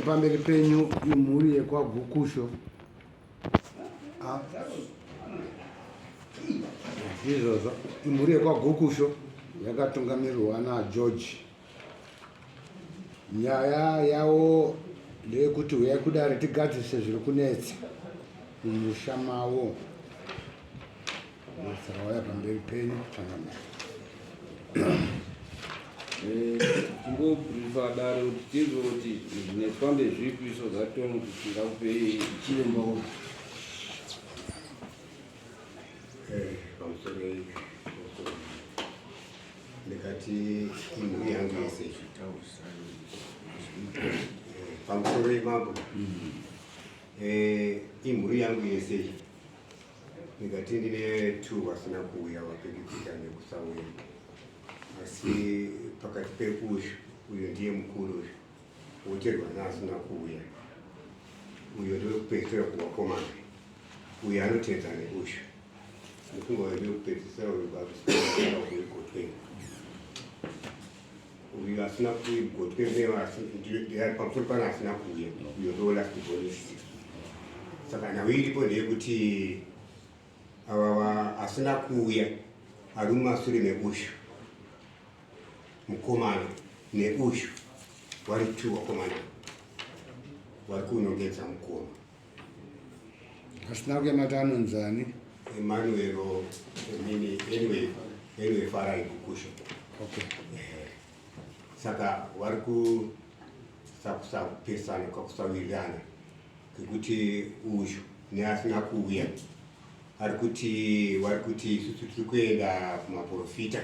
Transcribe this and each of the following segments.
Pamberi penyu imhuri yekwaGukusho. Ah. Izvozvo imhuri yekwaGukusho yakatungamirirwa naGeorge. Nyaya yavo ndeyekuti huyai kudare tigadzirise zviri kunetsa mumusha mavo. Saka waya pamberi penyu changamire. Tingobrifa dare kuti tinzwe kuti zvinetswa ndezvipi so that tione kuti tingakupei chiremba uyu. Pamusoro ndikati imhuri yangu yese pamusoro yemambo imhuri yangu yese Ndikati ndine two vasina kuuya vapikipika nekusauya asi pakati peuyu uyo ndiye mukuru uyu woterwa neasina kuuya uyo ndewekupedzisira kuvakomana uyo anoteedza neuyu ndofunga uyo ndewekupedzisira uyo gotwe uyo asina gotwe pamusoro pane asina kuuya uyo ndo last born saka nhau iripo ndeyekuti ava asina kuuya ari mumasure meushu mukomana neushu wari two wakomana wari kunongedza mukoma asina kuuya mati anonzani Emmanuel nini anyway anyway Farai Gukusho okay saka wari ku sakusapesana kwakusawirirana kwekuti uyu neasina kuuya ari kuti wari kuti isusu tiri kuenda kumaprofita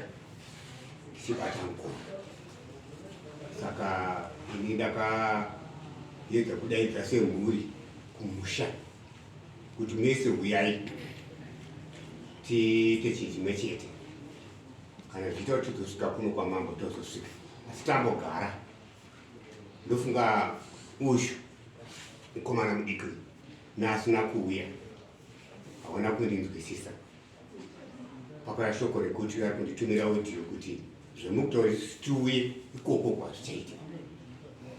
tichibata mukoma saka ini ndakaedza kudaidza semhuri kumusha kuti mese huyai tiite chinhu chimwe chete kana zviita kuti tozosvika kuno kwamambo tozosvika asi tambogara ndofunga uyu mukomana mudiki uyu naasina kuuya hauna kundinzwisisa pakauya shoko rekuti ari kunditumira audio kuti zvemukutaura tiuye ikoko kwazvichaita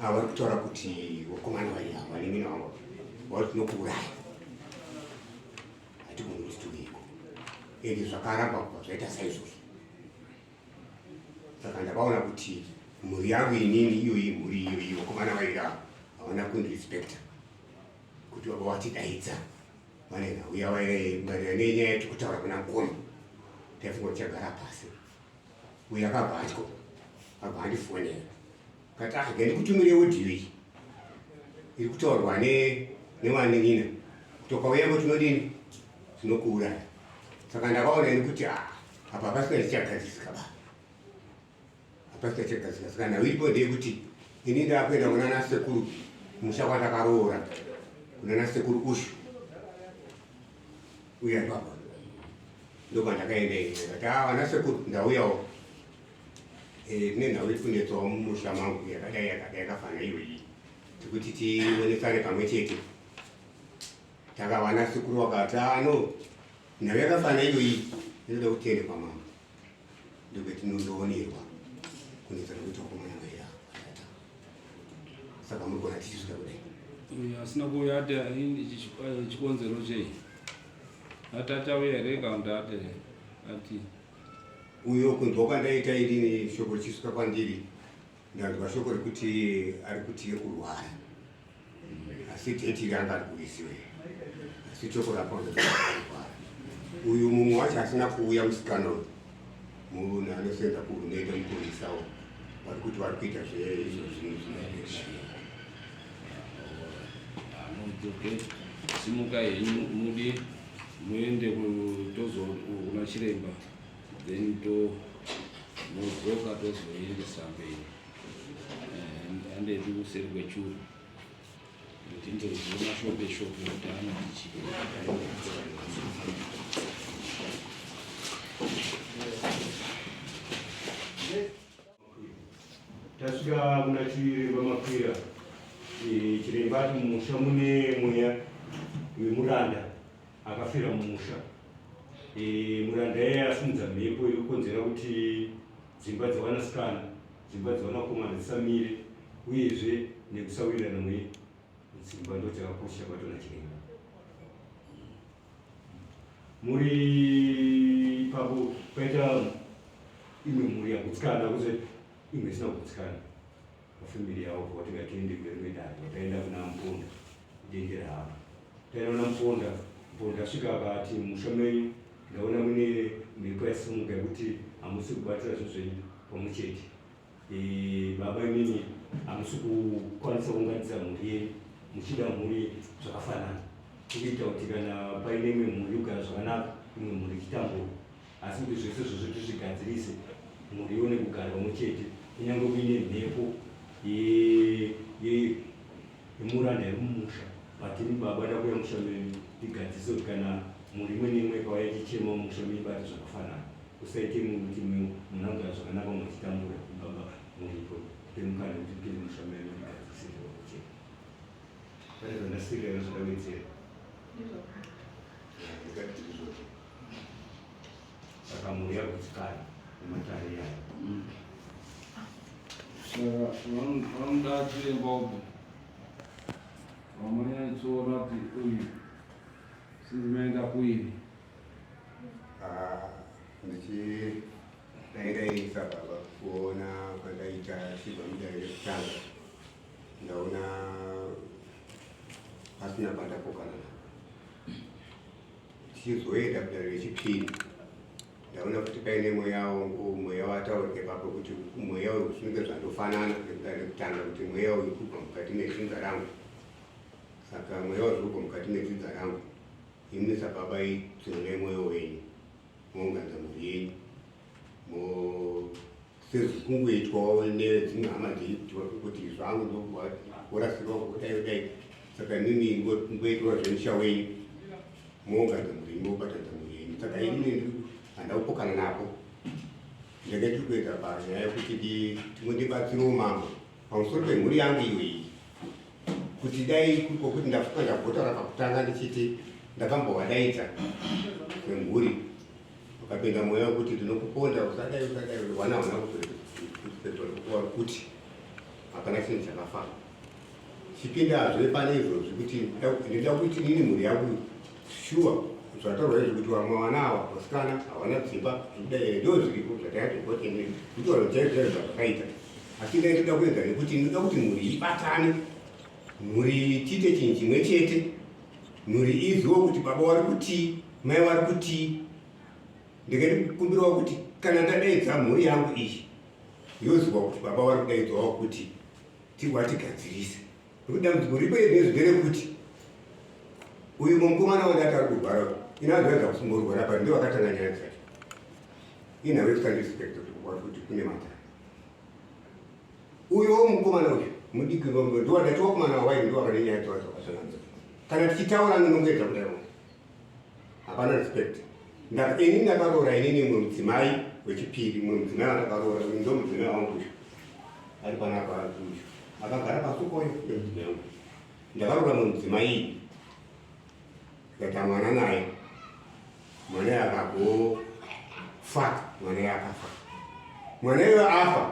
ava vari kutaura kuti vakomana vari ava vanin'ina vangu vari tinokuuraya hatigoni kuti tiuye ikoko ende zvakaramba kubva zvaita saizvozvo saka ndakaona kuti mhuri yangu inini iyoyi mhuri iyoyi vakomana vairi ava havana kundirespecta kuti vaba watidaidza vane nhau yavairangwarira nenyaya yatiri kutaura kuna mukoma taifunga kuti chagara pasi uyo akabva atyo abva andifonera kati ah ndikutumire audio iyi iri kutaurwa nevanin'ina kuti ukauyako tinodini tinokuuraya saka ndakaona ini kuti ah apa pasina chichagadzisika ba hapasina chagadzika saka nhau iripo ndeyekuti ini ndakuenda kunana sekuru musha kwandakaroora kunana sekuru ushu uya baba ndokwandakaenda ini ndikati ah vana sekuru ndauyawo eh, tine nhau iri kunetsawo mumusha mangu yakadai yakadai yakafana iyoyi tikuti tionesane pamwe chete takawana sekuru vakati ah no nhau yakafana iyoyi inoda kuti tiende kwamambo ndokwetinondoonerwa kunetsa nekuti vakomana vaira vatata saka muri kuona tichisvika kudai uyu asina kuuya ati chikonzero chei ati achauya here kana kuti ati ati uyo kunzwa kwandaita inini shoko richisvika kwandiri ndanzwa shoko rekuti ari kuti kurwara asi date ranga ari kuisiwe asi shoko rapaurwara uyu mumwe wacho asina kuuya musikana uyu munhu anosenza kuhurumende mupurisawo vari kuti vari kuita zveizvo zvinhu zvinoe Simuka henyu mudi muende tozoona chiremba then to modzoka tozoendesa mberi eh, andepi kuseri kwechuru kuti ndozoona shope shope kuti anoti chii Tasvika kuna Chiremba Makwira. E, Chiremba ati mumusha mune mweya wemuranda akafira mumusha. E, muranda iye asimudza mhepo iri kukonzera kuti dzimba dzevanasikana, dzimba dzevanakomana dzisamire uyezve Nekusawirirana mwe mudzimba ndo chakakosha batona chiremba. Muri ipapo paita imwe mhuri yakutsikana kuze imwe isina kutsikana pafamily yavo vakati ngatiende kune rimwe dare vakaenda kuna Mponda dendera hapa taenda kuna Mponda. Mponda asvika akati musha menyu ndaona mune mhepo yasimuka yekuti hamusi kubatira zvinhu zvenyu pamwe chete. E, baba imimi hamusi kukwanisa kuunganidza mhuri yenyu muchida mhuri zvakafanana kuita kuti kana paine imwe mhuri yogara zvakanaka imwe mhuri ichitambura asi kuti zvese zvozvo tizvigadzirise mhuri ione kugara pamwe chete kunyange kuine mhepo yemuranda iri mumusha but imi baba ndakuya musha menyu ndigadzirise kuti kana mhuri imwe neimwe ikauya ichichema mumusha menyu ibate zvakafanana Usaite kuti munhu anogara zvakanaka umwe achitambura. Baba muripo tipe mukana kuti tipinde musha menyu tigadzirise zvakakucheka. Pane zvandasirira zvakawedzera. Ndikati izvozvo. Saka mhuri yakutsikana nematare yayo. Saka vanoda chiremba upi vamanyatsoona kuti uyu sinzi maenda kuini? Ah, ndichi ndaida baba kuona kwandaita chibva mudare rekutanga ndaona pasina pandapokana napo tichizoenda kudare rechipiri ndaona kuti paine mweya wangu mweya wataurika ipapo kuti mweya uyu zvinenge zvandofanana nekudare rekutanga kuti mweya uyu kubva mukati medzinza rangu saka mweya wazviri kubva mukati medzinza rangu Imi sababa tsungai mwoyo wenyu mounganidza mhuri yenyu sezvikungoitwawo nedzimwe hama dzenyu kuti zvangu ndokurasirwa kudai kudai saka imimi ngoitwa zvemusha wenyu mounganidza mhuri yenyu mobatanidza mhuri yenyu saka inini handakupokana napo ndenge tiri kuedza panyaya yekuti tingondibatsirewo mambo pamusoro pemhuri yangu iyo iyi kuti dai kuri ndafuka ndambotaura pakutanga ndichiti ndakambovadaidza vemhuri vakapinda mweya wekuti ndinokuponda usadai usadai wana huna kuzokuwa kuti hapana chinhu chakafamba chipindazve pane izvozvi kuti ndinoda kuti nini mhuri yangu shuwa zvataurwa izvi kuti vamwe vana ava vasikana havana dzimba zvekudai ndo zviripo zvatayatokotene kutaura chaizvo chaizvo zvazvakaita Asi ndaitoda kuedza nekuti ndinoda kuti mhuri ibatane, mhuri tiite chinhu chimwe chete, mhuri iziwe kuti baba wari kutii, mai wari kutii. Ndikandikumbirawo kuti kana ndadaidza mhuri yangu iyi yoziwa kuti baba wari kudaidzwawo kuti tiwatigadzirise. Nekuti dambudziko riripo izvezvi nderekuti uyu mukomana wandati ari kurwara uyu ina hanzvadzi dzakusingorwara but ndivo vakatanga nyaya dzacho inhau yekusandirespect kuti kune matare Uyo mukomana uyu mudiki ndiwadati wakomana wawaini ndiwakane nyaya dzawo dzakasangana. Kana tichitaura anonongedza kudai wangu. Hapana respect. Ini ndakaroora inini mumwe mudzimai wechipiri, mumwe mudzimai wandakaroora uyu ndo mudzimai wangu uyu. Ari panapa ari uyu. Akagara pasukoyo ndomudzimai wangu. Ndakaroora mumwe mudzimai ndikaita mwana naye. Mwana iye akagofa, mwana iye akafa. Mwana iye afa,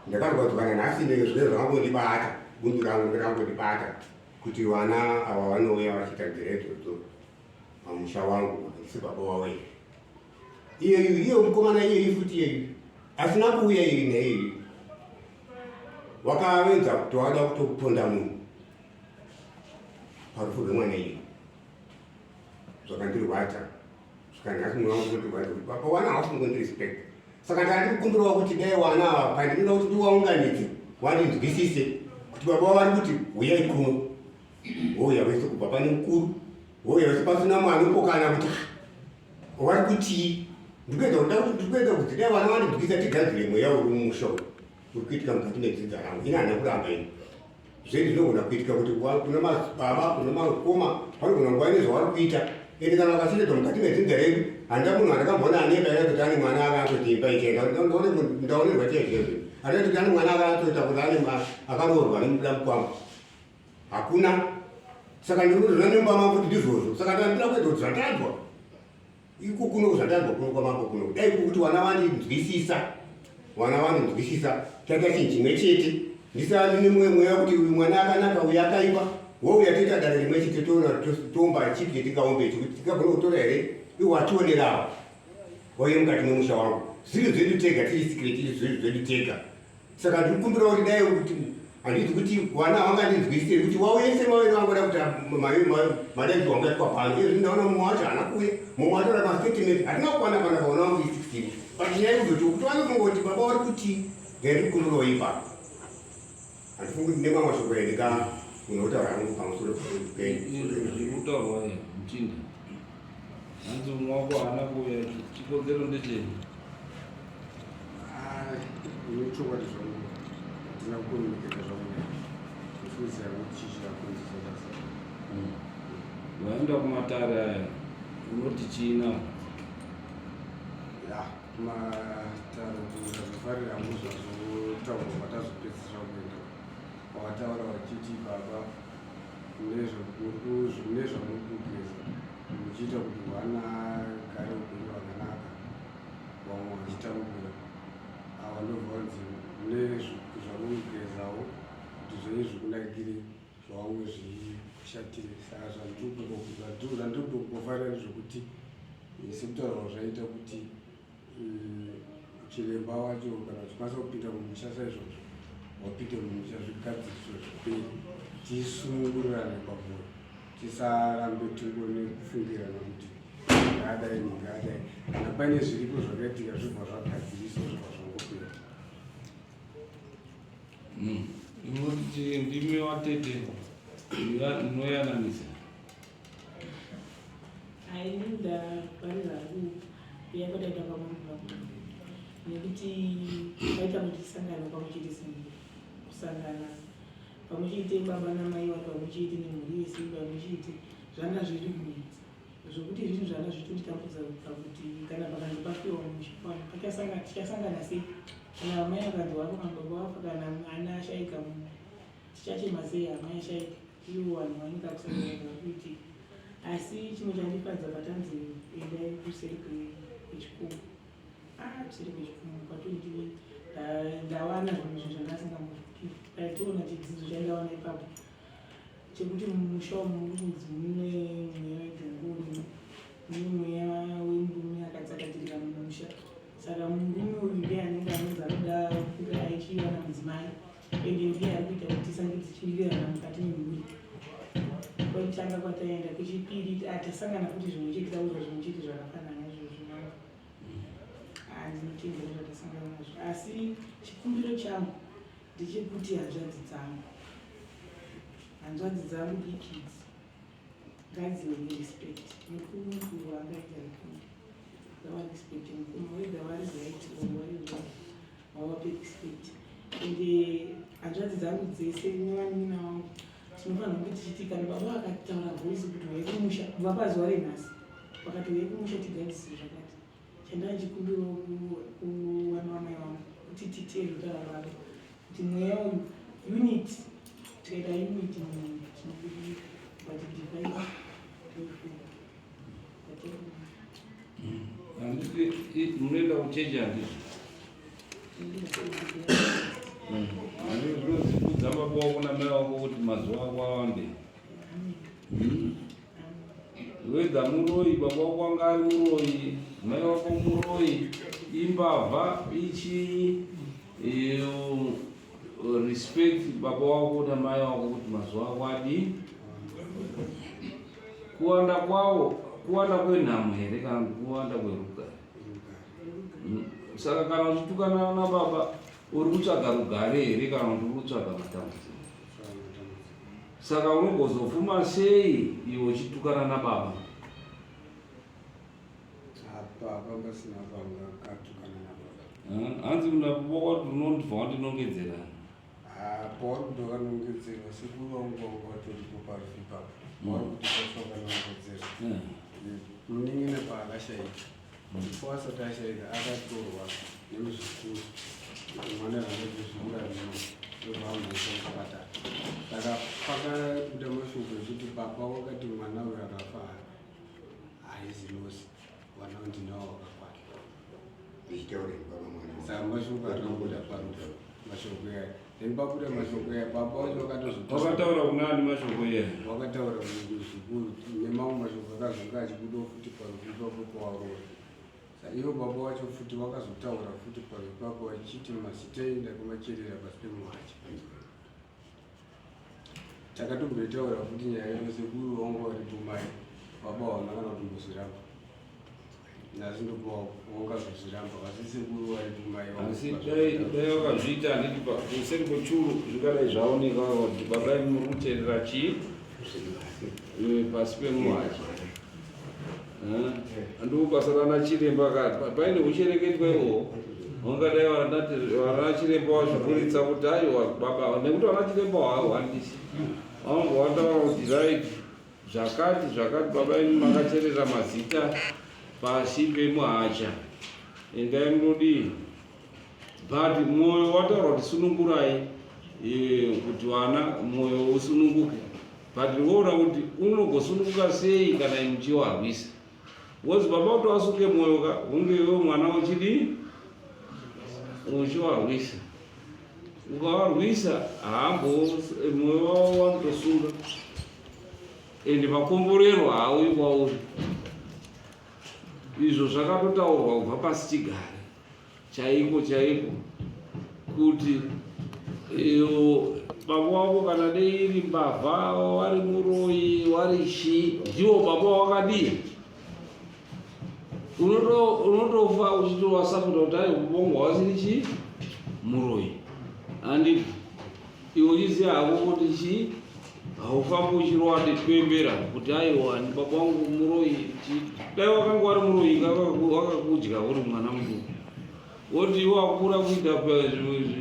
ndakarwadziwa nanhasi ndenge zvinenge zvakangondibata, bundu rangu rakangondibata kuti vana ava vanouya vachiita nzira idzodzo pamusha wangu, handisi baba wavo here? Iyeyu iye mukomana iyeyu futi iyeyu asina kuuya iri neiyi wakaedza kuti wakada kutoponda munhu parufu rwemwana iyeyu. Zvakandirwadza svika nhasi mweya wangu unondirwadza kuti baba wana hausi kungondirespect saka ndandiri kukumbirawo kuti dai wana ava pandinoda kuti ndiwaunganidze wandinzwisise kuti baba vari kuti huyai kuno wouya wese kubva pane mukuru wouya wese pasina mwana upokana kuti ah, wari kutii ndikuedza kuda kuti ndikuedza kuti dai vana vandinzwisa tigadzire mweya uri mumusha uyu uri kuitika mukati medzinza rangu ini handina kuramba ini Zvedu zvinogona kuitika kuti kuna mababa kuna makoma vanogona kuva nezvavari kuita ende kana vakachengetwa mukati medzinza redu handina munhu andakamboona ane imba yakatoti ane mwana akatoti imba ichaenda ndaonerwa chaizvozvo akatoti ane mwana akatoita kuti ane akaroorwa nemubuda mukwambo hakuna saka ndinozoona nemba mangu kuti ndizvozvo saka ndandira kuedza kuti zvatanzwa Iko kuno zvatanzwa kuno kwamambo kuno dai kuti vana vanonzwisisa vana vanonzwisisa taita chinhu chimwe chete. Ndisani nemumwe mweya kuti uyu mwana akanaka uyu akaipa. Wouya toita dare rimwe chete toona toomba chipi chetingaombe ichi kuti tingagona kutora here iwo wationerawo wauye mukati memusha wangu. Zviri zvedu tega tiri secret tiri zvedu zvedu tega. Saka ndiri kukumbira kuti dai kuti handiti kuti vana havangandinzwisise kuti wauye semaviri vangoda kuti madaidzwa wangaitwa pano. Izvi ndaona mumwe wacho haana kuuya mumwe atora mastatement hatina kukwana pana paona wangu 16 but nyaya yekuzoti kuti vanofunga kuti baba vari kuti ndiri kukumbirawo ipapo. Handifungi kuti ndine mamwe mashoko endinga unotaura hangu pamusoro penyu. Zviri kutaurwa muchinda. Hanzi mumwe wako haana kuuya, chikonzero ndechei? Nechokwadi zvangu hatina kukomuniketa zvangu naye. Ndifungidzira kuti chii chakakonzesa basa. Waenda kumatare aya unoti chii nawo? Ya, kumatare ndikazofarira hangu zvazotaurwa kwatazopedzisira kuenda. Wakataura vachiti baba mune zvamuri kugeza muchiita kuti mwana agare upenyu hwakanaka vamwe vachitambura. Ava ndobva vanzi mune zvamuri kugezawo kuti zvenyu zvikunakire zvavamwe zvikushatire. Saka zvandiri kutokufarira ndezvekuti sekutaurwa zvaita kuti chiremba wacho kana uchikwanisa kupinda mumusha saizvozvo wapinde mumusha zvigadziriswe zviperi tisunungurirane pamwoyo tisarambe tingone kufungirana kuti ngadai ngadai kana paine zviripo zvakaitika zvibva zvagadziriswa zvibva zvangopera. Unoti ndimi watete munoyananisa? Aini ndafarira hangu kuuya kwataita kwamambo nekuti kwaita kuti tisangane pamwe chete kusangana pamwe chete baba namai vari pamwe chete nemhuri yese pamwe chete zvanga zviri kunetsa zvokuti zvinhu zvanga zvitonditambudza pakuti kana pakanzi pafiwa musha tichasangana sei kana amai vakanzi vafa kana baba vafa kana mwana ashaika tichachema sei amai ashaika ivo vanhu vanenge kusangana kuitika. Asi chimwe chandifadza patanzi endai kuseri kwechikomo kuseri kwechikomo kwatoti ndawana zvimwe zvinhu zvandasingambofungi. Ndaitoona chidzidzo chandawana ipapo chekuti mumusha umu muri kunzi mune mweya wedhongoni mune mweya wemurume akatsakatirira mumusha. Saka murume uyu ndiye anenge anonzi anoda kunge achiwana mudzimai ende ndiye ari kuita kuti tisange tichiwirirana mukati memhuri. Kwekutanga kwataenda kwechipiri tasangana futi zvimwe chete taudzwa zvimwe chete zvakafanana izvozvo. Ndinotenda nezvatasangana nazvo asi chikumbiro changu ndechekuti hanzvadzi dzangu diki idzi ngadzive nerespect. Mukuru mukuru angaita rekuti ngavarespecte mukuru whether vari right or vari wrong vavape respect. Ende hanzvadzi dzangu dzese nevanin'ina vangu tinofanira kunge tichiti kana baba vakataura voice kuti uyai kumusha kubva pazuva renhasi vakati uyai kumusha tigadzirise zvakati. Chandanga ndichikumbirawo kuvana vamai vangu kuti titeerere kutaura baba kuti mweya uyu unity tikaita unity munhu tinobudirira but divide toifunga. Handiti munoenda kuchechi handizvo? Handiti zvinozikudza baba wako namai wako kuti mazuva ako awande. Wega muroyi, baba wako anga ari muroyi, mai wako muroyi, imbavha ichii. Respect baba wako namai wako kuti mazuva ako adii. Kuwanda kwawo kuwanda kwenhamo here kana kuwanda kwerugare? Saka kana uchitukana nababa uri kutsvaga rugare here kana kuti uri kutsvaga matambudziko? Saka unogozofuma sei iwe uchitukana nababa? Apa pasina pangakatukana nababa. Hanzi unababa wati unondibva wandinongedzera. Pauri kuti wakanongedzerwa sekuru vangu vangu vatoripo parufu ipapo. Pauri kuti pacho wakanongedzerwa. Munin'ina paakashaika. Before asati ashaika akatorwa nemuzukuru. Mwana vanotozviurarima ndobva vamboisa kuchipatara. Saka pakabuda mashoko ekuti baba wakati mwana uyu akafa haizi losi vana ndinawo wakakwana. Ndichitaura baba mwana. Saka mashoko akabuda parufu mashoko aya. Then pabuda mashoko aya baba wacho vakatozo Wakataura kunani mashoko iye? Wakataura kuzvikuru nemamwe mashoko akazonge achibudawo futi parufu ipapo pawarora. Saka ivo baba wacho futi wakazotaura futi parufu ipapo vachiti mazita enyu ndakamacherera pasi pemuhacha. Takatomboitaura futi nyaya iyo sekuru vanga varipo mai baba havana kana kutombozviramba. Nhasi ndopawangazozviramba asi sekuru varipo mai Asi dai dai wakazviita handiti kuseri kwechuru zvingadai zvaoneka kuti baba imi muri kucherera chii pasi pemuhacha. Ndobasa rana chiremba paine huchereketwa ihwohwo vangadai vana chiremba vazviburitsa kuti aiwa baba nekuti vana chiremba hawandisi vanobva vataura kuti right zvakati zvakati baba imi makacherera mazita pasi pemuhacha endai munodii but mwoyo wataura kuti sunungurai eh, kuti vana mwoyo usununguke but woona kuti unogosununguka sei kana muchiwarwisa because baba kuti wasuke mwoyo ka hunge iwe mwana uchidii uchiwarwisa ukawarwisa haambo mwoyo wavo wanotosunga ende makomborero haauyi kwauri izvo zvakatotaurwa kubva pasi chigare chaiko chaiko kuti iyo baba wako kana dei iri mbavha wari muroyi wari chii ndiwo baba wakadii unotofa uchitowasapota kuti ayo kubongo wasiri chii muroyi handiti iwe uchiziva hako kuti chii haufambi uchirova ndetwembera kuti aiwa ni baba wangu muroyi dai wakanga wari muroyi wakakudya uri mwana muduku woti iwe wakura kuita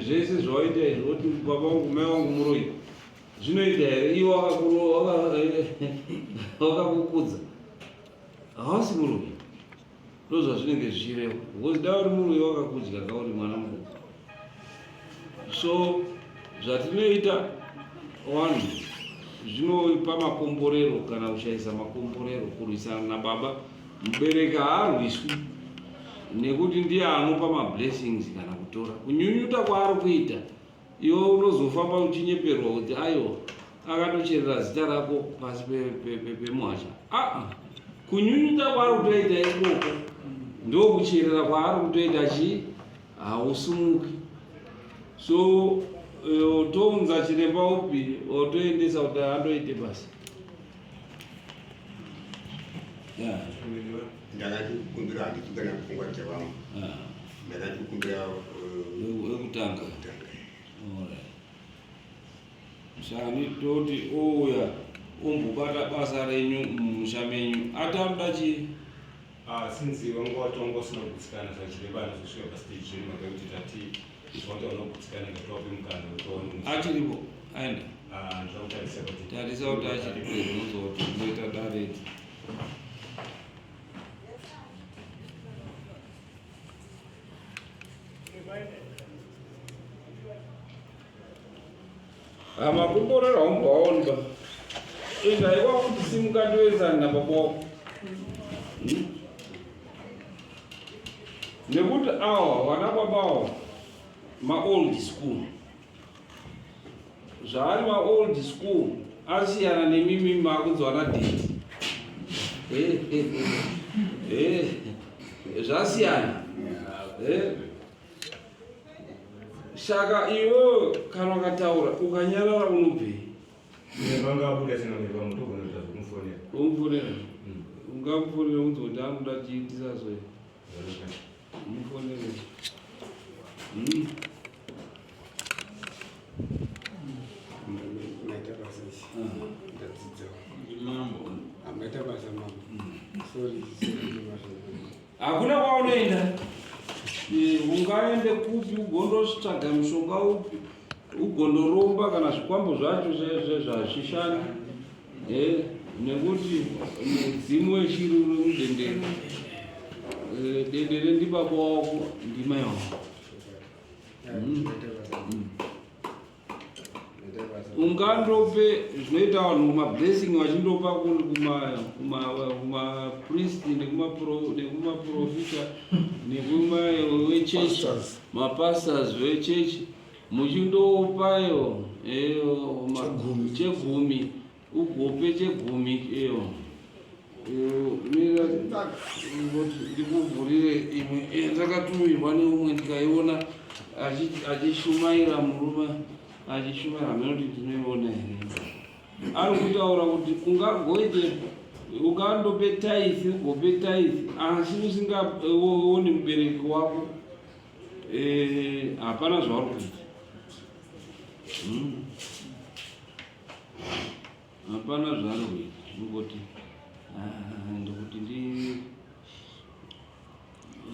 zvese zvawaita izvi woti baba wangu mai wangu muroyi zvinoita here iwe wakakukudza hawasi muroyi ndozvazvinenge zvichireva because dai uri muroyi wakakudya kauri mwana muduku so zvatinoita vanhu zvinopa makomborero kana kushayisa makomborero kurwisana nababa mubereki haarwiswi nekuti ndiye anopa mablessings kana kutora kunyunyuta kwaari kuita Iwe unozofamba uchinyeperwa kuti aiwa akatocherera zita rako pasi pemuhasha. Aa, kunyunyuta kwaari kutoita ikoko ndokucherera kwaari kutoita chii, hausumuki. So eh, tounza chiremba upi otoendesa kuti andoite basa. Ndakati kukumbira handiti kana pfungwa dzevamwe. Ah. Ndakati kukumbira eh, wekutanga. Sani toti ouya ombobata basa renyu mumusha menyu ati anoda chii? Ah, since wanga watonga usina kugutsikana saka chiremba anozosvika pastage zvino maka yekuti tati wanga unogutsikana ngatiwape mukana wekuti achiripo aenda ah, ndinokutarisa kuti tarisa kuti achiripo unonzwa kuti unoita dare Makomborero haumboaoni ba. Enda iwa kuti simuka ndoenzana nababa wako. Hmm? Nekuti awa vana baba awa maold school. Zvaari maold school asiyana nemimi makunzi vana daddy. Eh, eh, eh. Zvasiyana. Eh. Saka iwewe kana ukataura ukanyarara unobvei? Vanga abuda sina meva mutogona kuita zvekumufonera. Umufonera? Mm. Ungamufonera unzi kuti anoda chiitisa so. Umufonere. Mm. Maita basa ichi. Ndadzidza. Mambo. Maita basa mambo. Sorry, sorry. Hakuna kwaunoenda. Eh, ungaende kupi ugondotsvaga mushonga upi ugondoromba kana zvikwambo zvacho zvazvishandi eh, nekuti mudzimu weshiri uri mudendere eh, dendere ndibaba wako ndimai wako mm. Mm. Ungandope zvinoita vanhu kumablessing vachindopa kumapriest nekumaprofita nekumawechechi mapastors vechechi. Muchindopa iyo iyo chegumi ugope chegumi iyo. Mira ndikuvhurire imwe yandakatumirwa neumwe ndikaiona achishumaira murume achishumaira hameno kuti ndinoiona here. Ari kutaura kuti ungagoite ungandope taithi ugope taithi asi usingaoni mubereki wako eh, hapana zvauri kuita. Hapana zvaari kuita ndingoti ah, ndikuti ndi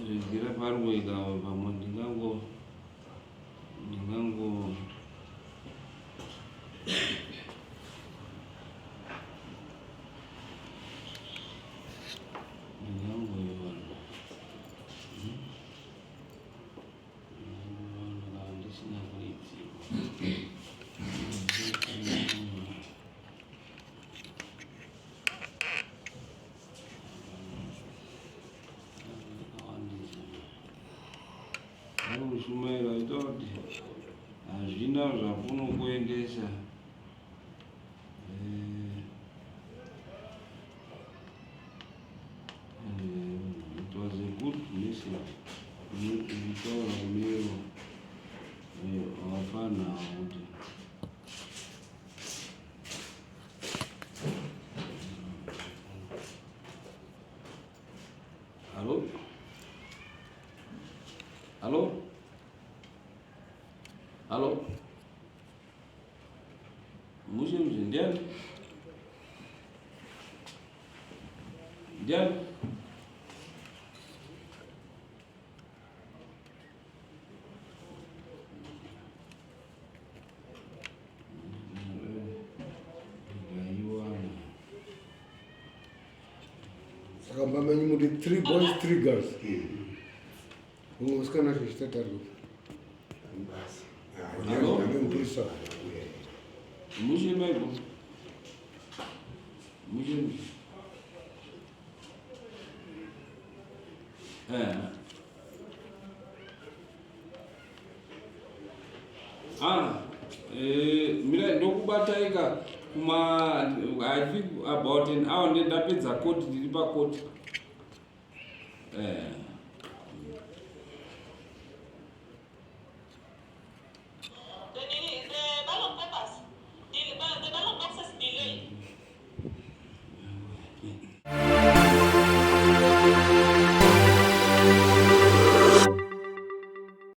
regira pari kuita pamwe ndingango ndingango ndingangoiona ndisina kuidziwa. Kushumaira ita kuti hazvina zvakunokuendesa. It was a good message. Kutaura kunero wapana kuti Hallo? Hallo? Hallo? Mushe mushe ndiani? Ndiani? Saka mumba menyu muri three boys three girls. Mumwe musikana acho chitatu ari kupi? Hello? Ane mupurisa. Mushe maiko. Mushe mushe. Eh. Ah, eh, mira ndokubataika kuma I think about an hour ndapedza koti ndiri pakoti. Eh.